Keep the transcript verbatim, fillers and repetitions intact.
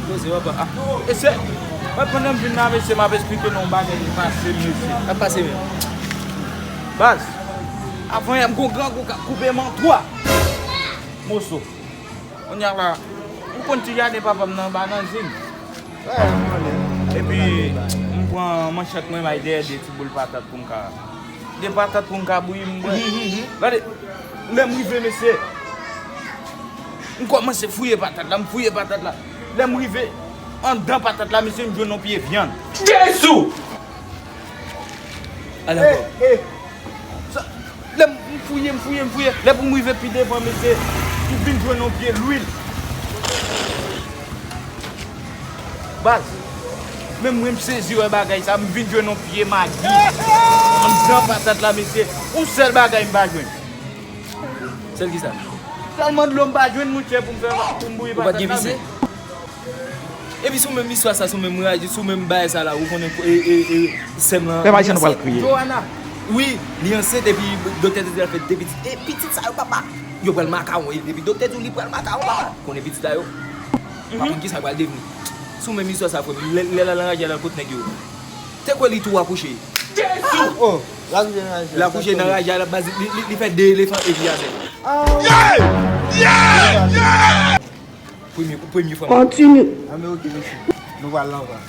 Poze, papa. Ah, e se, mwen, pandan m vin la, mesye, m ap esplike nou yon bagay ki pase m, mesye. Sa pase menm? Baz, avan yè m gon grangou k ap koupe m an twa moso. Kounye a la, ou konn ti jaden papa m nan anba nan zin. Epi, m pran manchèt mwen, m al dèyè de ti boul patat pou m ka, de patat pou m ka bouyi, m bwè. Gade, lè m rive, mesye, m kòmanse fouye patat la, m fouye patat la. Lè m rive anndan patat la, mesye, m jwenn yon pye vyann. Jezi! Ala kò. Sa, lè m fouye, m fouye, m fouye. Lè pou m rive pi devan, mesye, m vin jwenn yon pye lwil. Baz, menm mwen m sezi wè bagay sa, m vin jwenn yon pye magi anndan patat la, mesye. Yon sèl bagay m pa jwenn. Sèl kisa? Sèlman dlo m pa jwenn, monchè, pou m fè, pou m bouyi patat la, men. Epi sou menm istwa sa, sou menm raje, sou menm bagay sa la, ou konnen, e, e, e, sè m lan, li ansent. Johanna. Wi, li ansent epi doktè te di l ap fè de pitit. E pitit sa yo, papa, yo pral makawon, e, epi doktè di w li pral makawon, papa. Konnen pitit sa yo. Pa konn kisa l pral devni. Sou menm istwa sa, frè m, lè, lè l al anraje al kot nèg yo. Te kwè li tou akouche. Jezi! Oh, l akouche nan raje. L akouche nan raje, al ap baz, li, li, li fè de elefan epi atè. Ah. Yeah! Yeah! Yeah! Premye, premye fwa. Kontinye. Anben, oke, mesye. Nou pral nan van.